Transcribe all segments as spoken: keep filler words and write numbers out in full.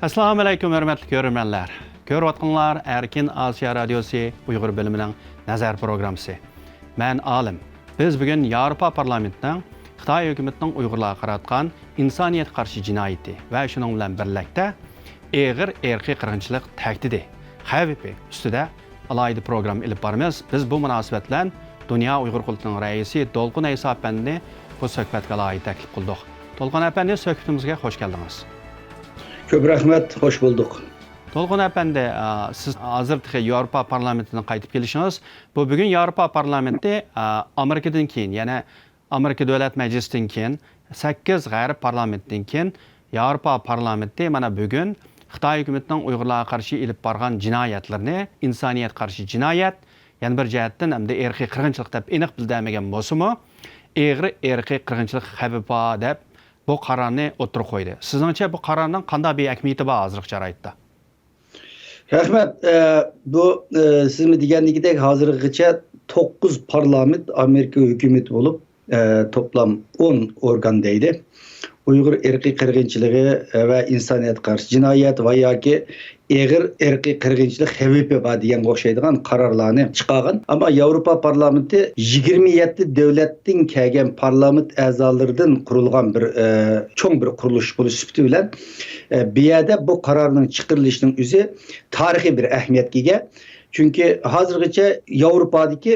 ئەسسالامۇ ئەلەيكۇم، ھۆرمەتلىك كۆرۈرمەنلەر. كۆرۈۋاتقىنىلار ئەركىن ئاسىيا رادىيوسى ئۇيغۇر بۆلۈمىنىڭ نەزەر پروگراممىسى. مەن ئالىم. بىز بۈگۈن ياۋروپا پارلامېنتىنىڭ خىتاي ھۆكۈمىتىنىڭ ئۇيغۇرلارغا قاراتقان ئىنسانىيەتكە قارشى جىنايىتى ۋە شۇنىڭ بىلەن بىرلىكتە ئېغىر ئىرقىي قىرغىنچىلىق تەھدىتى خەۋپى ئۈستىدە ئالاھىدە پروگرامما ئېلىپ بارىمىز. بىز بۇ مۇناسىۋەت بىلەن دۇنيا ئۇيغۇر قۇرۇلتىيىنىڭ رەئىسى دولقۇن ئەيسا ئەپەندىنى بۇ سۆھبەتكە ئالاھىدە تەكلىپ قىلدۇق. دولقۇن ئەپەندى، سۆھبىتىمىزگە خوش كەلدىڭىز. كۆپ رەھمەت، خوش بولدۇق. دولقۇن ئەپەندى، ئا، سىز ھازىر تېخى ياۋروپا پارلامېنتىدىن قايتىپ كېلىشىڭىز. بۇ بۈگۈن ياۋروپا پارلامېنتى، ئا، ئامېرىكىدىن كېيىن، يەنى ئامېرىكا دۆلەت مەجلىسىدىن كېيىن، سەككىز غەرب پارلامېنتىدىن كېيىن ياۋروپا پارلامېنتى مانا بۈگۈن خىتاي ھۆكۈمىتىنىڭ ئۇيغۇرلارغا قارشى ئېلىپ بارغان جىنايەتلىرىنى، ئىنسانىيەتكە قارشى جىنايەت، يەنە بىر جەھەتتىن ئەمدى ئىرقىي قىرغىنچىلىق دەپ ئېنىق بىلدۈرمىگەن بولسىمۇ، ئېغىر ئىرقىي قىرغىنچىلىق خەۋپى بار دەپ بۇ قارارنى ئوتتۇرىغا قويدى. سىزنىڭچە بۇ قارارنىڭ قانداق بىر ئەھمىيىتى بار ھازىرقى شارائىتتا؟ رەھمەت. ئە، بۇ، ئە، سىزمۇ دېگەندىكىدەك ھازىرغىچە توققۇز پارلامېنت ئامېرىكا ھۆكۈمىتى بولۇپ، ئە، توپلام ئون ئورگان دەيدۇ. ئۇيغۇر ئىرقىي قىرغىنچىلىقى ۋە ئىنسانىيەتكە قارشى جىنايەت ۋە ياكى ئېغىر ئىرقىي قىرغىنچىلىق خەۋپى بار دېگەنگە ئوخشايدىغان قارارلارنى چىقارغان. ئەمما ياۋروپا پارلامېنتى يىگىرمە يەتتە دۆلەتتىن كەلگەن پارلامېنت ئەزالىرىدىن قۇرۇلغان بىر، ئە، چوڭ بىر قۇرۇلۇش بولۇش سۈپىتى بىلەن، ئە، بۇ يەردە بۇ قارارنىڭ چىقىرىلىشىنىڭ ئۆزى تارىخىي بىر ئەھمىيەتكە ئىگە. چۈنكى ھازىرغىچە ياۋروپادىكى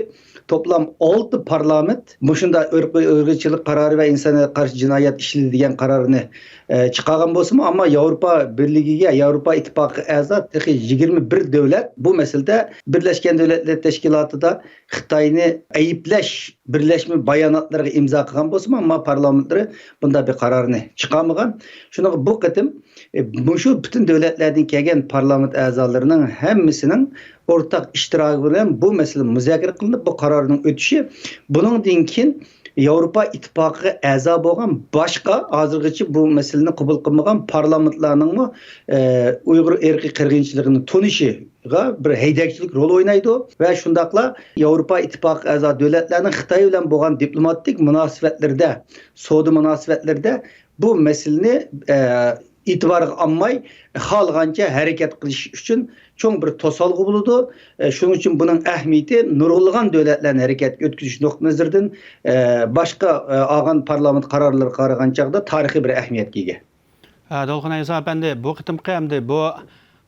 توپلام ئالتە پارلامېنت مۇشۇنداق ئىرقىي ئىرقچىلىق قارارى ۋە ئىنسانىيەتكە قارشى جىنايەت ئىشلىدى دېگەن قارارنى، ئە، چىقارغان بولسىمۇ، ئەمما ياۋروپا بىرلىكىگە، ياۋروپا ئىتتىپاقىغا ئەزا تېخى يىگىرمە بىر دۆلەت بۇ مەسىلىدە بىرلەشكەن دۆلەتلەر تەشكىلاتىدا خىتاينى ئەيىبلەش بىرلەشمە باياناتلىرىغا ئىمزا قىلغان بولسىمۇ، ئەمما پارلامېنتلىرى بۇنداق بىر قارارنى چىقارمىغان. شۇنىڭغا بۇ قېتىم، ئە، مۇشۇ پۈتۈن دۆلەتلەردىن كەلگەن پارلامېنت ئەزالىرىنىڭ ھەممىسىنىڭ ئورتاق ئىشتىراكى بىلەن بۇ مەسىلە مۇزاكىرە قىلىنىپ، بۇ قارارنىڭ ئۆتۈشى، بۇنىڭدىن كېيىن ياۋروپا ئىتتىپاقىغا ئەزا بولغان باشقا، ھازىرغىچە بۇ مەسىلىنى قوبۇل قىلمىغان پارلامېنتلارنىڭمۇ، ئە، ئۇيغۇر ئىرقىي قىرغىنچىلىقىنى تونۇشىغا بىر ھەيدەكچىلىك رول ئوينايدۇ ۋە شۇنداقلا ياۋروپا ئىتتىپاقىغا ئەزا دۆلەتلەرنىڭ خىتاي بىلەن بولغان دىپلوماتىك مۇناسىۋەتلىرىدە، سودا مۇناسىۋەتلىرىدە بۇ مەسىلىنى، ئە، ئېتىبارغا ئالماي، خالىغانچە ھەرىكەت قىلىش ئۈچۈن چوڭ بىر توسالغۇ بولىدۇ. ئە، شۇنىڭ ئۈچۈن بۇنىڭ ئەھمىيىتى نۇرغۇنلىغان دۆلەتلەرنى ھەرىكەتكە ئۆتكۈزۈش نۇقتىئى نەزىرىدىن، ئە، باشقا، ئە، ئالغان پارلامېنت قارارلىرىغا قارىغان چاغدا تارىخىي بىر ئەھمىيەتكە ئىگە. ھە، دولقۇن ئەيسا ئەپەندى، بۇ قېتىمقى ئەمدى بۇ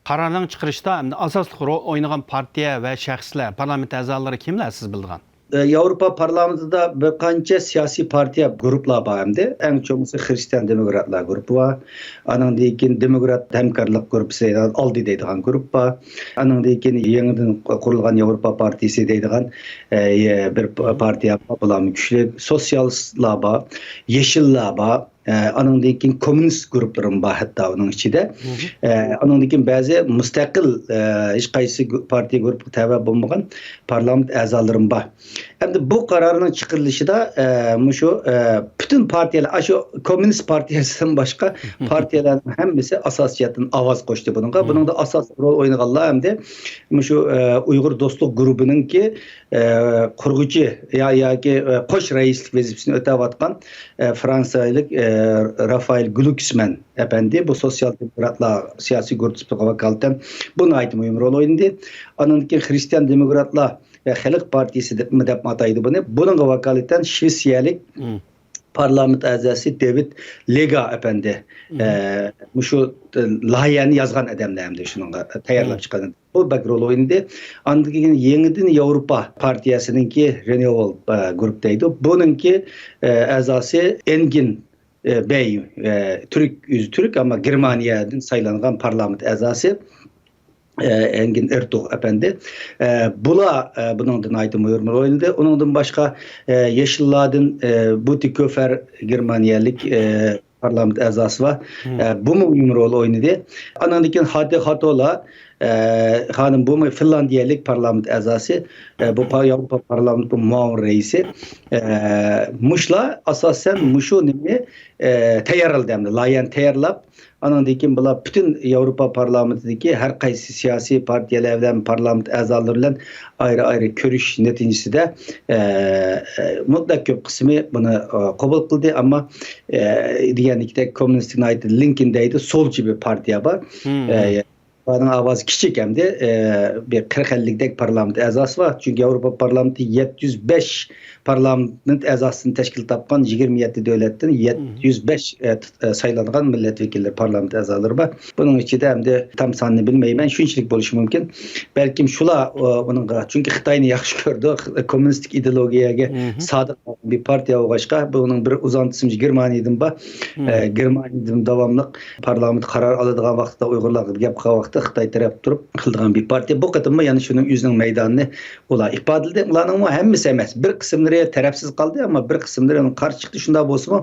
قارارنىڭ چىقىرىشتا ئەمدى ئاساسلىق رول ئوينىغان پارتىيە ۋە شەخسلەر، پارلامېنت ئەزالىرى كىملەر سىز بىلىدىغان؟ ئە، ياۋروپا پارلامېنتىدا بىر قانچە سىياسىي پارتىيە، گۇرۇپپىلار بار ئەمدى. ئەڭ چوڭىسى خىرىستىيان دېموكراتلار گۇرۇپپا بار. ئانىڭدىن كېيىن دېموكرات ھەمكارلىق گۇرۇپپىسى دەيدىغان، ئالدى دەيدىغان گۇرۇپپا بار. ئانىڭدىن كېيىن يېڭىدىن قۇرۇلغان ياۋروپا پارتىيىسى دەيدىغان، ئە، بىر پارتىيە بار، بۇلارمۇ كۈچلۈك. سوتسىيالىستلار بار، يېشىللار بار. ئە، ئانىڭدىن كېيىن كوممۇنىست گۇرۇپپىلىرىمۇ بار ھەتتا ئۇنىڭ ئىچىدە. ئە، ئانىڭدىن كېيىن بەزى مۇستەقىل، ئە، ھېچقايسى گۇ-، پارتىيە گۇرۇپپىغا تەۋە بولمىغان پارلامېنت ئەزالىرىمۇ بار. ئەمدى بۇ قارارنىڭ چىقىرىلىشىدا، ئە، مۇشۇ، ئە، پۈتۈن پارتىيەلەر، ئاشۇ كوممۇنىست پارتىيەسىدىن باشقا پارتىيەلەرنىڭ ھەممىسى ئاساسىي جەھەتتىن ئاۋاز قوشتى بۇنىڭغا. بۇنىڭدا ئاساسلىق رول ئوينىغانلار ئەمدى مۇشۇ، ئە، ئۇيغۇر دوستلۇق گۇرۇپپىنىڭكى، ئە، قۇرغۇچى يا-، ياكى، ئە، قوش رەئىسلىك ۋەزىپىسىنى ئۆتەۋاتقان، ئە، فرانسىيەلىك، ئە، رافائېل گلۇكسمەن ئەپەندى، بۇ سوتسىيال دېموكراتلار سىياسىي گۇرۇپپىسىغا ۋاكالىتەن بۇ ناھايىتى مۇھىم رول ئوينىدى. ئانىڭدىن كېيىن خىرىستىيان دېموكراتلار ۋە خەلق پارتىيىسى دەپمۇ، دەپمۇ ئاتايدۇ بۇنى. بۇنىڭغا ۋاكالىتەن شىۋېتسىيەلىك پارلامېنت ئەزاسى دېۋىد لېگا ئەپەندى، ئە، مۇشۇ، ئە، لايىھەنى يازغان ئادەملەر ئەمدى شۇنىڭغا تەييارلاپ چىققان. بۇ بەك رول ئوينىدى. ئاندىن كېيىن يېڭىدىن ياۋروپا پارتىيەسىنىڭكى رېنيۇۋال، ئە، گۇرۇپ دەيدۇ. بۇنىڭكى، ئە، ئەزاسى ئەنگىن، ئە، بەي، ئە، تۈرك، ئۆزى تۈرك، ئەمما گېرمانىيەدىن سايلانغان پارلامېنت ئەزاسى، ئە، ئەنگىن ئېرتۇغ ئەپەندى. ئە، بۇلار، ئە، بۇنىڭدا ناھايىتى مۇھىم رول ئوينىدى. ئۇنىڭدىن باشقا، ئە، يېشىللاردىن، ئە، بۇتىكوفەر گېرمانىيەلىك، ئە، پارلامېنت ئەزاسى بار. ئە، بۇمۇ مۇھىم رول ئوينىدى. ئانىڭدىن كېيىن خاتى خاتولا، ئە، خانىم، بۇمۇ فىنلاندىيەلىك پارلامېنت ئەزاسى. ئە، بۇ پا-، ياۋروپا پارلامېنتىنىڭ مۇئاۋىن رەئىسى. ئە، مۇشۇلار ئاساسەن مۇشۇ نېمىنى، ئە، تەييارلىدى ئەمدى. لايىھەنى تەييارلاپ، ئانىڭدىن كېيىن بۇلار پۈتۈن ياۋروپا پارلامېنتىدىكى ھەر قايسى سىياسىي پارتىيەلەر بىلەن، پارلامېنت ئەزالىرى بىلەن ئايرى-ئايرى كۆرۈشۈش نەتىجىسىدە، ئە، ئە، مۇتلەق كۆپ قىسمى بۇنى، ئە، قوبۇل قىلدى. ئەمما، ئە، دېگەندىكىدەك، كوممۇنىستىك ناھىيەتتە لىنكولن دەيدۇ، سولچى بىر پارتىيە بار. ئە، ئۇلارنىڭ ئاۋازى كىچىك ئەمدى، ئە، بىر قىرىق ئەللىكتەك پارلامېنت ئەزاسى بار. چۈنكى ياۋروپا پارلامېنتى يەتتە يۈز بەش پارلامېنت ئەزاسىدىن تەشكىل تاپقان يىگىرمە يەتتە دۆلەتتىن يەتتە يۈز بەش، ئە، ت-، ئە، سايلانغان مىللەت ۋەكىللىرى، پارلامېنت ئەزالىرى بار. بۇنىڭ ئىچىدە ئەمدى تام سانىنى بىلمەيمەن، شۇنچىلىك بولۇشى مۇمكىن. بەلكىم شۇلار، ئۇ، ئۇنىڭغا، چۈنكى خىتاينى ياخشى كۆرىدۇ، كوممۇنىستىك ئىدېئولوگىيەگە سادىق بىر پارتىيە بولغاچقا، بۇنىڭ بىر ئۇزانتىسىمۇ گېرمانىيەدىن بار. ئە، گېرمانىيەدىن داۋاملىق پارلامېنت قارار ئالىدىغان ۋاقىتتا، ئۇيغۇرلارغا گەپ قىلغان ۋاقىتتا خىتاي تەرەپ تۇرۇپ قىلىدىغان بىر پارتىيە. بۇ قېتىممۇ يەنە شۇنىڭ ئۆزىنىڭ مەيدانىنى ئۇلار ئىپادىلىدى. ئۇلارنىڭمۇ ھەممىسى ئەمەس، بىر قىسىملىرى تەرەپسىز قالدى، ئەمما بىر قىسىملىرى ئۇنىڭغا قارشى چىقتى. شۇنداق بولسىمۇ،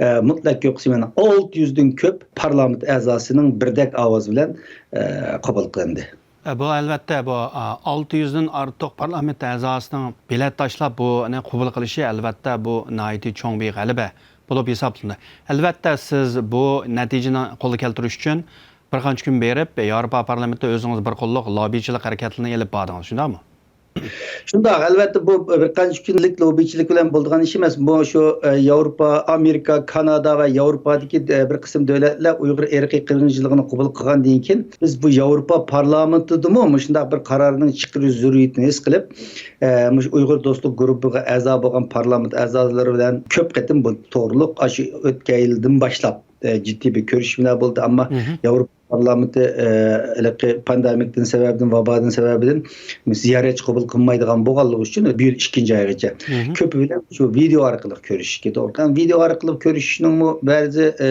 ئە، مۇتلەق كۆپ قىسمى، يەنى ئالتە يۈزدىن كۆپ پارلامېنت ئەزاسىنىڭ بىردەك ئاۋاز بىلەن، ئە، قوبۇل قىلىندى. ئە، بۇ، ئەلۋەتتە، بۇ، ئا، ئالتە يۈزدىن ئارتۇق پارلامېنت ئەزاسىنىڭ بېلەت تاشلاپ، بۇنى قوبۇل قىلىشى، ئەلۋەتتە، بۇ ناھايىتى چوڭ بىر غەلىبە بولۇپ ھېسابلىنىدۇ. ئەلۋەتتە، سىز بۇ نەتىجىنى قولغا كەلتۈرۈش ئۈچۈن بىر قانچە كۈن بېرىپ، ياۋروپا پارلامېنتىدا ئۆزىڭىز بىر قوللۇق لوببىچىلىك ھەرىكەتلىرىنى ئېلىپ باردىڭىز، شۇنداقمۇ؟ شۇنداق، ئەلۋەتتە، بۇ بىر قانچە كۈنلۈك لوببىچىلىك بىلەن بولىدىغان ئىش ئەمەس. بۇ شۇ، ئە، ياۋروپا، ئامېرىكا، كانادا ۋە ياۋروپادىكى، ئە، بىر قىسىم دۆلەتلەر ئۇيغۇر ئىرقىي قىرغىنچىلىقىنى قوبۇل قىلغاندىن كېيىن، بىز بۇ ياۋروپا پارلامېنتىدىمۇ مۇشۇنداق بىر قارارنىڭ چىقىرىش زۆرۈرىيىتىنى ھېس قىلىپ، ئە، مۇشۇ ئۇيغۇر دوستلۇق گۇرۇپپىغا ئەزا بولغان پارلامېنت ئەزالىرى بىلەن كۆپ قېتىم بۇ توغرۇلۇق، ئاشۇ ئۆتكەن يىلدىن باشلاپ، ئە، جىددىي بىر كۆرۈشۈشلەر بولدى. ئەمما ياۋروپا پارلامېنتى، ئە، ھېلىقى پاندېمىكتىن سەۋەبىدىن، ۋابادىن سەۋەبىدىن زىيارەتچى قوبۇل قىلمايدىغان بولغانلىقى ئۈچۈن بۇ يىل ئىككىنچى ئايغىچە كۆپى بىلەن شۇ ۋىدېئو ئارقىلىق كۆرۈشۈشكە توغرا كەلگەن. ۋىدېئو ئارقىلىق كۆرۈشۈشنىڭمۇ بەزى، ئە،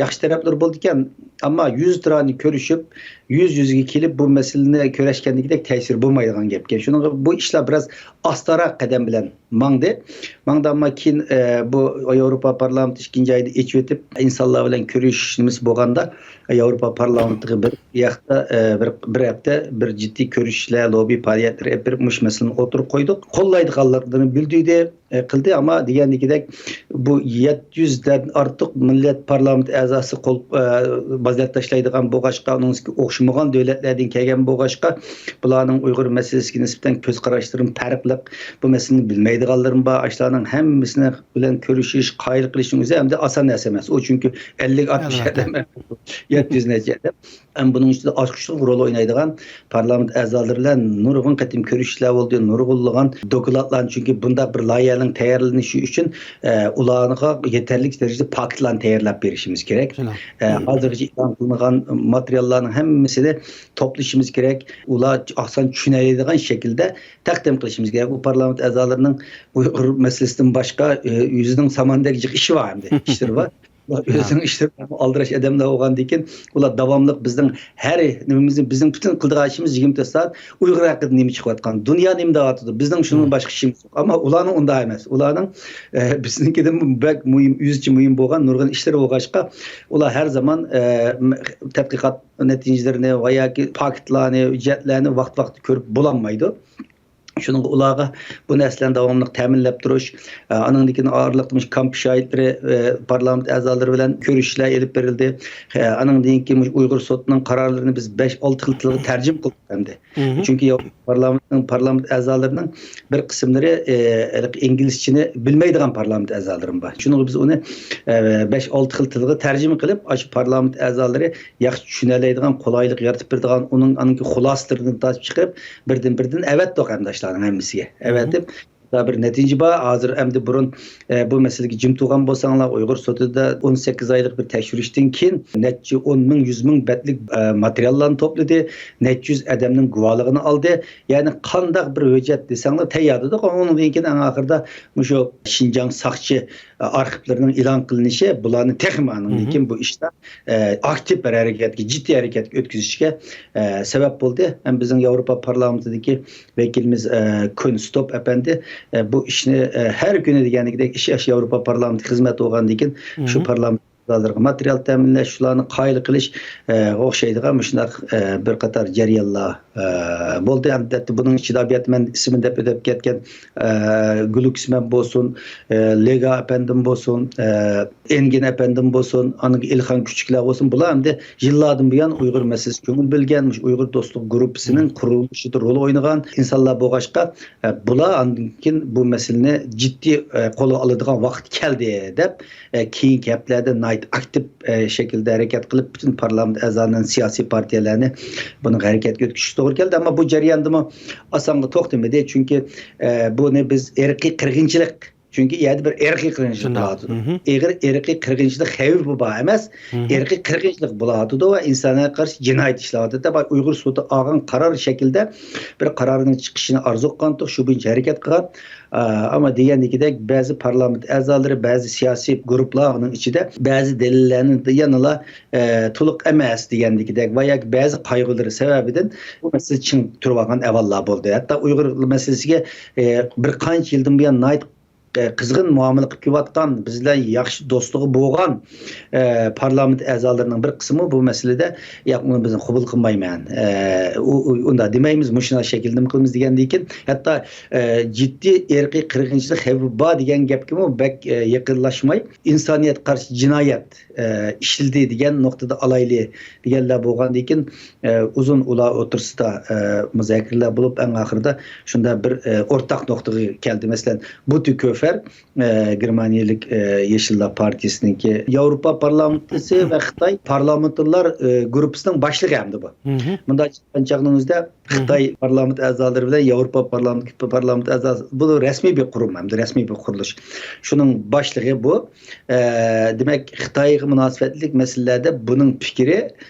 ياخشى تەرەپلىرى بولىدىكەن. ئەمما يۈز تۇرانى كۆرۈشۈپ، يۈز يۈزگە كېلىپ بۇ مەسىلىنى كۆرۈشكەندىكىدەك تەسىر بولمايدىغان گەپكەن. شۇنىڭغا بۇ ئىشلار بىراز ئاستاراق قەدەم بىلەن ماڭدى. ماڭدى، ئەمما كېيىن، ئە، بۇ ياۋروپا پارلامېنتى ئىككىنچى ئايدا ئېچىۋېتىپ، ئىنسانلار بىلەن كۆرۈشۈش نېمىسى بولغاندا، ياۋروپا پارلامېنتىغا بىر ياقتا، ئە، بىر، بىر ھەپتە بىر جىددىي كۆرۈشۈشلەر، لوببى پائالىيەتلىرى ئېلىپ بېرىپ، مۇشۇ مەسىلىنى ئوتتۇرىغا قويدۇق. قوللايدىغانلىقلىرىنى بىلدۈردى، ئە، قىلدى. ئەمما دېگەندىكىدەك، بۇ يەتتە يۈزدىن ئارتۇق مىللەت پارلامېنت ئەزاسى قول، ئە، بازدەپ تاشلايدىغان بولغاچقا، ئۇنىڭ ئوخشىمىغان دۆلەتلەردىن كەلگەن بولغاچقا، بۇلارنىڭ ئۇيغۇر مەسىلىسىگە نىسبەتەن كۆز قاراشلىرىمۇ پەرقلىق. بۇ مەسىلىنى بىلمەيدىغانلىرىمۇ بار. ئاشۇلارنىڭ ھەممىسىنى بىلەن كۆرۈشۈش، قايىل قىلىشنىڭ ئۆزى ئەمدى ئاسان نەرسە ئەمەس. ئۇ چۈنكى ئەللىك ئاتمىش ئادەم، يەتتە يۈز نەچچە ئادەم. ھەم بۇنىڭ ئىچىدە ئاچقۇچلۇق رول ئوينايدىغان پارلامېنت ئەزالىرى بىلەن نۇرغۇن قېتىم كۆرۈشۈشلەر بولدى، نۇرغۇنلىغان دوكلاتلارنى، چۈنكى بۇنداق بىر لايىھەنىڭ تەييارلىنىشى ئۈچۈن، ئە، ئۇلارغا يېتەرلىك دەرىجىدە پاكىتلارنى تەييارلاپ بېرىشىمىز كېرەك. ئە، ھازىرغىچە ئېلان قىلىنغان ماتېرىياللارنىڭ ھەممىسىنى توپلىشىمىز كېرەك. ئۇلار ئاسان چۈشىنەلەيدىغان شەكىلدە تەقدىم قىلىشىمىز كېرەك. بۇ پارلامېنت ئەزالىرىنىڭ ئۇيغۇر مەسىلىسىدىن باشقا، ئە، ئۆزىنىڭ ساماندەك جىق ئىشى بار ئەمدى، ئىشلىرى بار. ئۆزىنىڭ ئىشلىرى بىلەن ئالدىراش ئادەملەر بولغاندىن كېيىن، ئۇلار داۋاملىق بىزنىڭ ھەر نېمىمىزنى، بىزنىڭ پۈتۈن قىلىدىغان ئىشىمىز يىگىرمە تۆت سائەت ئۇيغۇر ھەققىدە نېمە چىقىۋاتقان، دۇنيا نېمە دەۋاتىدۇ، بىزنىڭ شۇنىڭدىن باشقا ئىشىمىز يوق. ئەمما ئۇلارنىڭ ئۇنداق ئەمەس. ئۇلارنىڭ، ئە، بىزنىڭكىدىن بەك مۇھىم، ئۆزىچە مۇھىم بولغان نۇرغۇن ئىشلىرى بولغاچقا، ئۇلار ھەر زامان، ئە، م-، تەتقىقات نەتىجىلىرىنى ۋە ياكى پاكىتلارنى، ھۆججەتلەرنى ۋاقىت-ۋاقىتتا كۆرۈپ بولالمايدۇ. شۇنىڭغا ئۇلارغا بۇ نەرسىلەرنى داۋاملىق تەمىنلەپ تۇرۇش، ئە، ئانىڭدىن كېيىن ئارىلىقتا مۇشۇ كامپ شاھىتلىرى، ئە، پارلامېنت ئەزالىرى بىلەن كۆرۈشۈشلەر ئېلىپ بېرىلدى. ئە، ئانىڭدىن كېيىن مۇشۇ ئۇيغۇر سوتىنىڭ قارارلىرىنى بىز بەش، ئالتە خىل تىلغا تەرجىمە قىلدۇق ئەمدى. چۈنكى ياۋروپا پارلامېنتىنىڭ پارلامېنت ئەزالىرىنىڭ بىر قىسىملىرى، ئە، ھېلىقى ئىنگلىزچىنى بىلمەيدىغان پارلامېنت ئەزالىرىمۇ بار. شۇنىڭغا بىز ئۇنى، ئە، بەش، ئالتە خىل تىلغا تەرجىمە قىلىپ، ئاشۇ پارلامېنت ئەزالىرى ياخشى چۈشىنەلەيدىغان قولايلىق يارىتىپ بېرىدىغان، ئۇنىڭ، ئانىڭكى خۇلاسىلىرىنى تارتىپ چىقىرىپ، بىردىن-بىردىن ئەۋەتتۇق قېرىنداشلارنىڭ ھەممىسىگە. ئەۋەتىپ، بىر نەتىجە بار. ھازىر ئەمدى بۇرۇن، ئە، بۇ مەسىلىگە جىم تۇرغان بولساڭلار، ئۇيغۇر سوتىدا ئون سەككىز ئايلىق بىر تەكشۈرۈشتىن كېيىن نەچچە ئون مىڭ، يۈز مىڭ بەتلىك، ئە، ماتېرىياللارنى توپلىدى، نەچچە يۈز ئادەمنىڭ گۇۋاھلىقىنى ئالدى. يەنى قانداق بىر ھۆججەت دېسەڭلار تەييار دېدۇق. ئۇنىڭدىن كېيىن ئەڭ ئاخىرىدا مۇشۇ شىنجاڭ ساقچى، ئە، ئارخىپلىرىنىڭ ئېلان قىلىنىشى بۇلارنى تېخىمۇ ئاندىن كېيىن بۇ ئىشتا، ئە، ئاكتىپ بىر ھەرىكەتكە، جىددىي ھەرىكەتكە ئۆتكۈزۈشكە، ئە، سەۋەب بولدى. ھەم بىزنىڭ ياۋروپا پارلامېنتىدىكى ۋەكىلىمىز، ئە، كون ستوپ ئەپەندى، ئە، بۇ ئىشنى، ئە، ھەر كۈنى دېگەندىكىدەك ئىش، ئاشۇ ياۋروپا پارلامېنتىغا خىزمەت بولغاندىن كېيىن شۇ پارلامېنت ئەزالىرىغا ماتېرىيال تەمىنلەش، شۇلارنى قايىل قىلىش، ئە، ئوخشايدىغان مۇشۇنداق، ئە، بىر قاتار جەريانلار، ئە، بولدى. ئەلۋەتتە، بۇنىڭ ئىچىدە ئەمدى ئىسمىنى دەپ ئۆتۈپ كەتكەن، ئە، گلۇكسمەن بولسۇن، ئە، لېگا ئەپەندىم بولسۇن، ئە، ئېنگىن ئەپەندىم بولسۇن، ئاندىن كېيىن ئىلخان كۈچۈكلەر بولسۇن، بۇلار ئەمدى يىللاردىن بۇيان ئۇيغۇر مەسىلىسىگە كۆڭۈل بۆلگەن، مۇشۇ ئۇيغۇر دوستلۇق گۇرۇپپىسىنىڭ قۇرۇلۇشىدا رول ئوينىغان ئىنسانلار بولغاچقا، ئە، بۇلار ئاندىن كېيىن بۇ مەسىلىنى جىددىي، ئە، قولغا ئالىدىغان ۋاقىت كەلدى دەپ، ئە، كېيىنكى ھەپتىلەردە ناھايىتى ئاكتىپ، ئە، شەكىلدە ھەرىكەت قىلىپ، پۈتۈن پارلامېنت ئەزالىرىنى، سىياسىي پارتىيەلەرنى بۇنىڭغا ھەرىكەتكە ئۆتكۈزۈشكە توغرا كەلدى. ئەمما بۇ جەرياندىمۇ ئاسانغا توختىمىدى. چۈنكى، ئە، بۇنى بىز ئىرقىي قىرغىنچىلىق، چۈنكى يەردە بىر ئىرقىي قىرغىنچىلىق بولۇۋاتىدۇ. ئېغىر ئىرقىي قىرغىنچىلىق خەۋپى بار ئەمەس، ئىرقىي قىرغىنچىلىق بولۇۋاتىدۇ ۋە ئىنسانىيەتكە قارشى جىنايەت ئىشلەۋاتىدۇ. ئۇيغۇر سوتى ئالغان قارار شەكلىدە بىر قارارنىڭ چىقىشىنى ئارزۇ قىلغانتۇق، شۇ بويىچە ھەرىكەت قىلغان. ئە، ئەمما دېگەندىكىدەك، بەزى پارلامېنت ئەزالىرى، بەزى سىياسىي گۇرۇپپىلارنىڭ ئىچىدە بەزى دەلىللەرنى يەنىلا، ئە، تولۇق ئەمەس دېگەندىكىدەك ۋە ياكى بەزى قايغۇلىرى سەۋەبىدىن بۇ مەسىلە چىڭ تۇرۇۋالغان ئەھۋاللار بولدى. ھەتتا ئۇيغۇر مەسىلىسىگە، ئە، بىر قانچە يىلدىن بۇيان ناھايىتى، ئە، قىزغىن مۇئامىلە قىلىپ كېلىۋاتقان، بىز بىلەن ياخشى دوستلۇقى بولغان، ئە، پارلامېنت ئەزالىرىنىڭ بىر قىسمى بۇ مەسىلىدە، «ياق، ئۇنى بىز قوبۇل قىلمايمەن.» ئە، ئۇ، ئۇ، «ئۇنداق دېمەيمىز، مۇشۇنداق شەكىلدە نېمە قىلىمىز» دېگەندىن كېيىن، ھەتتا، ئە، جىددىي ئىرقىي قىرغىنچىلىق خەۋپى بار دېگەن گەپكىمۇ بەك، ئە، يېقىنلاشماي، ئىنسانىيەتكە قارشى جىنايەت، ئە، ئىشلىدى دېگەن نۇقتىدا ئالايلى دېگەنلەر بولغاندىن كېيىن، ئە، ئۇزۇن ئۇلار ئوتتۇرىسىدا، ئە، مۇزاكىرىلەر بولۇپ، ئەڭ ئاخىرىدا شۇنداق بىر، ئە، ئورتاق نۇقتىغا كەلدى. مەسىلەن، بۇتىكوفەر، ئە، گېرمانىيەلىك، ئە، يېشىللار پارتىيىسىنىڭكى ياۋروپا پارلامېنتىسى ۋە خىتاي پارلامېنتارلار، ئە، گۇرۇپپىسىنىڭ باشلىقى ئەمدى بۇ. مۇنداق ئېيتقان چاغنىڭ ئۆزىدە خىتاي پارلامېنت ئەزالىرى بىلەن ياۋروپا پارلامېنت، پارلامېنت ئەزاسى، بۇ رەسمىي بىر قۇرۇم، ئەمدى رەسمىي بىر قۇرۇلۇش. شۇنىڭ باشلىقى بۇ. ئە، دېمەك، خىتايغا مۇناسىۋەتلىك مەسىلىلەردە بۇنىڭ پىكرى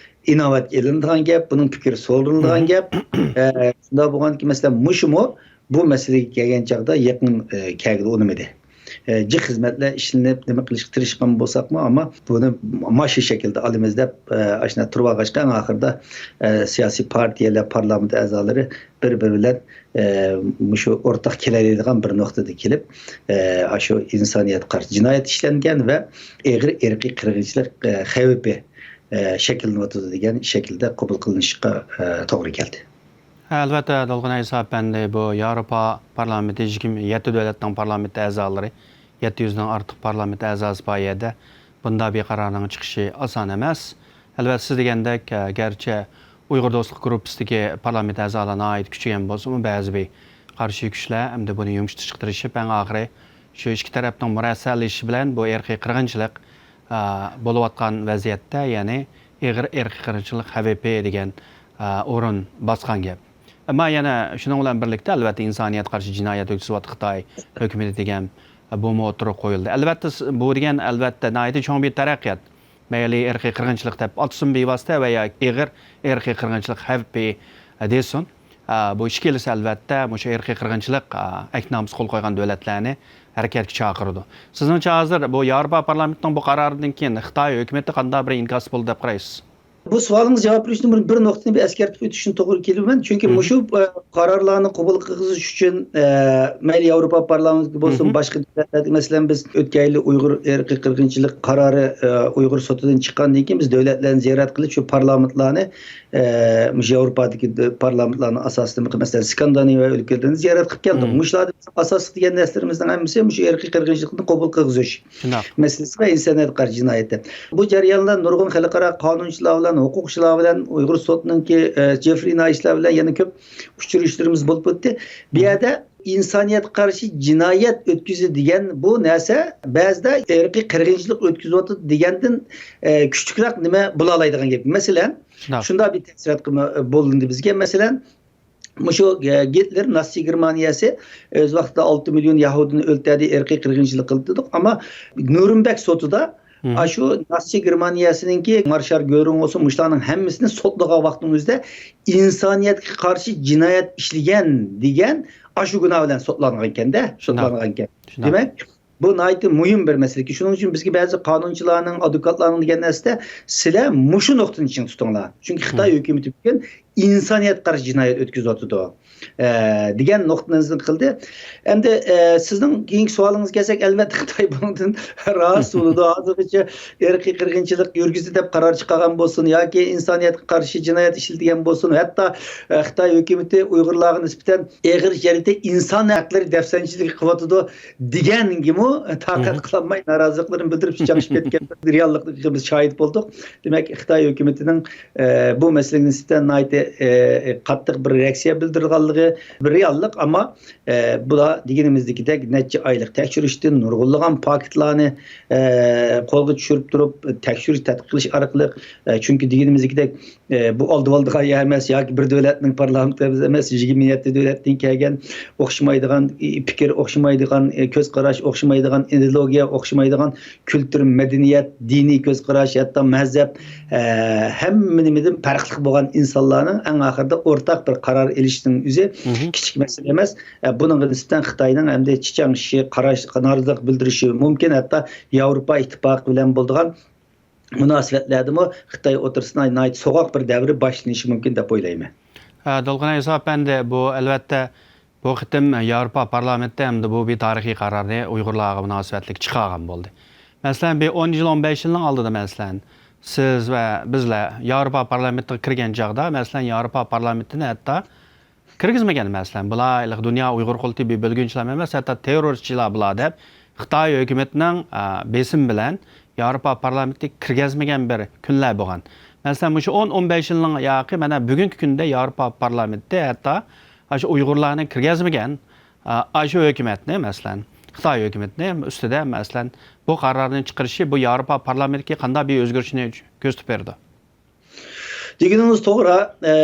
ئىناۋەتكە ئېلىنىدىغان گەپ، بۇنىڭ پىكرى سورىلىدىغان گەپ. ئە، شۇنداق بولغاندىكىن، مەسىلەن، مۇشۇمۇ بۇ مەسىلىگە كەلگەن چاغدا يېقىن، ئە، كەلگىلى ئۇنىمىدى. ئە، جىق خىزمەتلەر ئىشلىنىپ، نېمە قىلىشقا تىرىشقان بولساقمۇ، ئەمما بۇنى ماشۇ شەكىلدە ئالىمىز دەپ، ئە، ئاشۇنداق تۇرۇۋالغاچقا، ئەڭ ئاخىرىدا، ئە، سىياسىي پارتىيەلەر، پارلامېنت ئەزالىرى بىر-بىرى بىلەن، ئە، مۇشۇ ئورتاق كېلەلەيدىغان بىر نۇقتىدا كېلىپ، ئە، ئاشۇ ئىنسانىيەتكە قارشى جىنايەت ئىشلەنگەن ۋە ئېغىر ئىرقىي قىرغىنچىلىق، ئە، خەۋپى، ئە، شەكىللىنىۋاتىدۇ دېگەن شەكىلدە قوبۇل قىلىنىشقا، ئە، توغرا كەلدى. ھە، ئەلۋەتتە، دولقۇن ئەيسا ئەپەندى، بۇ ياۋروپا پارلامېنتى يىگىرمە يەتتە دۆلەتنىڭ پارلامېنت ئەزالىرى، يەتتە يۈزنىڭ ئارتۇق پارلامېنت ئەزاسى بار يەردە بۇنداق بىر قارارنىڭ چىقىشى ئاسان ئەمەس. ئەلۋەتتە، سىز دېگەندەك، ئە، گەرچە ئۇيغۇر دوستلۇق گۇرۇپپىسىدىكى پارلامېنت ئەزالار ناھايىتى كۈچىگەن بولسىمۇ، بەزى بىر قارشى كۈچلەر ئەمدى بۇنى يۇمشىتىشقا تىرىشىپ، ئەڭ ئاخىرى شۇ ئىككى تەرەپنىڭ مۇرەسسەلىشىشى بىلەن بۇ ئىرقىي قىرغىنچىلىق، ئە، بولۇۋاتقان ۋەزىيەتتە، يەنى ئېغىر ئىرقىي قىرغىنچىلىق خەۋپى دېگەن، ئە، ئورۇن باسقان گەپ. ئەمما يەنە شۇنىڭ بىلەن بىرلىكتە، ئەلۋەتتە، ئىنسانىيەتكە قارشى جىنايەت ئۆتكۈزۈۋاتقان خىتاي ھۆكۈمىتى دېگەن بۇمۇ ئوتتۇرىغا قويۇلدى. ئەلۋەتتە، س-، بۇ دېگەن، ئەلۋەتتە، ناھايىتى چوڭ بىر تەرەققىيات. مەيلى ئىرقىي قىرغىنچىلىق دەپ ئاتىسۇن بىۋاسىتە ۋە ياكى ئېغىر ئىرقىي قىرغىنچىلىق خەۋپى دېسۇن. ئا، بۇ ئىككىلىسى، ئەلۋەتتە، مۇشۇ ئىرقىي قىرغىنچىلىق، ئا، ئەھدىنامىسىغا قول قويغان دۆلەتلەرنى ھەرىكەتكە چاقىرىدۇ. سىزنىڭچە، ھازىر بۇ ياۋروپا پارلامېنتىنىڭ بۇ قارارىدىن كېيىن خىتاي ھۆكۈمىتى قانداق بىر ئىنكاس بولدى دەپ قارايسىز؟ بۇ سوئالىڭىزغا جاۋاب بېرىشتىن بۇرۇن بىر نۇقتىنى بىر ئەسكەرتىپ ئۆتۈشنى توغرا كېلىمەن. چۈنكى مۇشۇ، ئە، قارارلارنى قوبۇل قىلغۇزۇش ئۈچۈن، ئە، مەيلى ياۋروپا پارلامېنتى بولسۇن، باشقا دۆلەتلەردە، مەسىلەن، بىز ئۆتكەن يىلى ئۇيغۇر ئىرقىي قىرغىنچىلىق قارارى، ئە، ئۇيغۇر سوتىدىن چىققاندىن كېيىن بىز دۆلەتلەرنى زىيارەت قىلىپ، شۇ پارلامېنتلارنى، ئە، مۇشۇ ياۋروپادىكى دۆ-، پارلامېنتلارنىڭ ئاساسىي، مەسىلەن، ئىسكاندىناۋىيە ئۆلكىلىرىنى زىيارەت قىلىپ كەلدۇق. مۇشۇلاردا ئاساسلىق دېگەن نەرسىلىرىمىزنىڭ ھەممىسى مۇشۇ ئىرقىي قىرغىنچىلىقنى قوبۇل قىلغۇزۇش مەسىلىسى ۋە ئىنسانىيەتكە قارشى جىنايەتتە. بۇ جەرياندا نۇرغۇن خەلقئارا قانۇنچىلار بىلەن، ھوقۇقچىلار بىلەن، ئۇيغۇر سوتىنىڭكى، ئە، جېفرى نايسلار بىلەن يەنە كۆپ ئۇچرىشىشلىرىمىز بولۇپ ئۆتتى. بۇ يەردە ئىنسانىيەتكە قارشى جىنايەت ئۆتكۈزدى دېگەن بۇ نەرسە بەزىدە ئىرقىي قىرغىنچىلىق ئۆتكۈزۈۋاتىدۇ دېگەندىن، ئە، كۈچلۈكرەك نېمە بولالايدىغان گەپ. مەسىلەن، شۇنداق بىر تەسىرات قىلما-، بولۇندى بىزگە. مەسىلەن، مۇشۇ، ئە، گىتلېر ناتسى گېرمانىيەسى ئۆز ۋاقتىدا ئالتە مىليون يەھۇدىينى ئۆلتۈردى، ئىرقىي قىرغىنچىلىق قىلدى دېدۇق. ئەمما نۇرنبېرگ سوتىدا ئاشۇ ناتسى گېرمانىيەسىنىڭكى مارشال گۆرىڭ بولسۇن، مۇشۇلارنىڭ ھەممىسىنى سوتلىغان ۋاقتىنىڭ ئۆزىدە ئىنسانىيەتكە قارشى جىنايەت ئىشلىگەن دېگەن ئاشۇ گۇناھ بىلەن سوتلانغانىكەن-دە، سوتلانغانىكەن. دېمەك، بۇ ناھايىتى مۇھىم بىر مەسىلە. شۇنىڭ ئۈچۈن بىزگە بەزى قانۇنچىلارنىڭ، ئادۋوكاتلارنىڭ دېگەن نەرسىدە، سىلەر مۇشۇ نۇقتىنى چىڭ تۇتۇڭلار. چۈنكى خىتاي ھۆكۈمىتى بۈگۈن ئىنسانىيەتكە قارشى جىنايەت ئۆتكۈزۈۋاتىدۇ، ئە، دېگەن نۇقتىنى نەزەر قىلدى. ئەمدى، ئە، سىزنىڭ كېيىنكى سوئالىڭىزغا كەلسەك، ئەلۋەتتە، خىتاي بۇنىڭدىن راھەتسىز بولىدۇ. ھازىرغىچە ئىرقىي قىرغىنچىلىق يۈرگۈزدى دەپ قارار چىقارغان بولسۇن ياكى ئىنسانىيەتكە قارشى جىنايەت ئىشلىتىلگەن بولسۇن، ھەتتا، ئە، خىتاي ھۆكۈمىتى ئۇيغۇرلارغا نىسبەتەن ئېغىر شەرتتە ئىنسان ھەقلىرى دەپسەندىچىلىكى قىلىۋاتىدۇ دېگەنگىمۇ تاقەت قىلالماي نارازىلىقلىرىنى بىلدۈرۈپ چىقىپ كەتكەن بىر رېئاللىققا بىز شاھىت بولدۇق. دېمەك، خىتاي ھۆكۈمىتىنىڭ، ئە، بۇ مەسىلىگە نىسبەتەن ناھايىتى، ئە، قاتتىق بىر رېئاكسىيە بىلدۈرىدىغانلىقى بىر رېئاللىق، ئەمما، ئە، بۇلار دېگىنىمىزدىكىدەك نەچچە ئايلىق تەكشۈرۈشتىن نۇرغۇنلىغان پاكىتلارنى، ئە، قولغا چۈشۈرۈپ تۇرۇپ، تەكشۈرۈش، تەتقىق قىلىش ئارقىلىق، ئە، چۈنكى دېگىنىمىزدىكىدەك، ئە، بۇ ئالدىۋالىدىغان يەر ئەمەس ياكى بىر دۆلەتنىڭ پارلامېنتى ئەمەس، يىگىرمە يەتتە دۆلەتتىن كەلگەن ئوخشىمايدىغان پىكىر، ئوخشىمايدىغان، ئە، كۆز قاراش، ئوخشىمايدىغان ئىدېئولوگىيە، ئوخشىمايدىغان كۈلتۈر، مەدەنىيەت، دىنىي كۆز قاراش، ھەتتا مەزھەپ، ئە، ھەممە نېمىدىن پەرقلىق بولغان ئىنسانلارنىڭ ئەڭ ئاخىرىدا ئورتاق بىر قارار ئېلىشىنىڭ ئۆزى كىچىك مەسىلە ئەمەس. ئە، بۇنىڭغا نىسبەتەن خىتاينىڭ ئەمدى چىچاڭشىشى، قاراش، نارازىلىق بىلدۈرۈشى مۇمكىن، ھەتتا ياۋروپا ئىتتىپاقى بىلەن بولىدىغان مۇناسىۋەتلەردىمۇ خىتاي ئوتتۇرىسىدا ناھايىتى سوغۇق بىر دەۋر باشلىنىشى مۇمكىن دەپ ئويلايمەن. ھە، دولقۇن ئەيسا ئەپەندى، بۇ ئەلۋەتتە بۇ قېتىم ياۋروپا پارلامېنتى ئەمدى بۇ بىر تارىخىي قارارنى ئۇيغۇرلارغا مۇناسىۋەتلىك چىقارغان بولدى. مەسىلەن، بىر ئون يىل، ئون بەش يىلنىڭ ئالدىدا، مەسىلەن، سىز ۋە بىزلەر ياۋروپا پارلامېنتىغا كىرگەن چاغدا، مەسىلەن، ياۋروپا پارلامېنتىنى ھەتتا كىرگۈزمىگەن، مەسىلەن، بۇلار ھېلىقى دۇنيا ئۇيغۇر قۇرۇلتىيى بىر بۆلگۈنچىلەر ئەمەس، ھەتتا تېررورىستچىلار بۇلار دەپ، خىتاي ھۆكۈمىتىنىڭ، ئە، بېسىمى بىلەن ياۋروپا پارلامېنتىگە كىرگۈزمىگەن بىر كۈنلەر بولغان. مەسىلەن، مۇشۇ ئون، ئون بەش يىلنىڭ ياقى، مانا، بۈگۈنكى كۈندە ياۋروپا پارلامېنتى ھەتتا ئاشۇ ئۇيغۇرلارنى كىرگۈزمىگەن، ئە، ئاشۇ ھۆكۈمەتنى، مەسىلەن، خىتاي ھۆكۈمىتىنى ئۈستىدە، مەسىلەن، بۇ قارارنى چىقىرىشى بۇ ياۋروپا پارلامېنتىگە قانداق بىر ئۆزگىرىشنى كۆرسىتىپ بېرىدۇ؟ دېگىنىڭىز توغرا. ئە،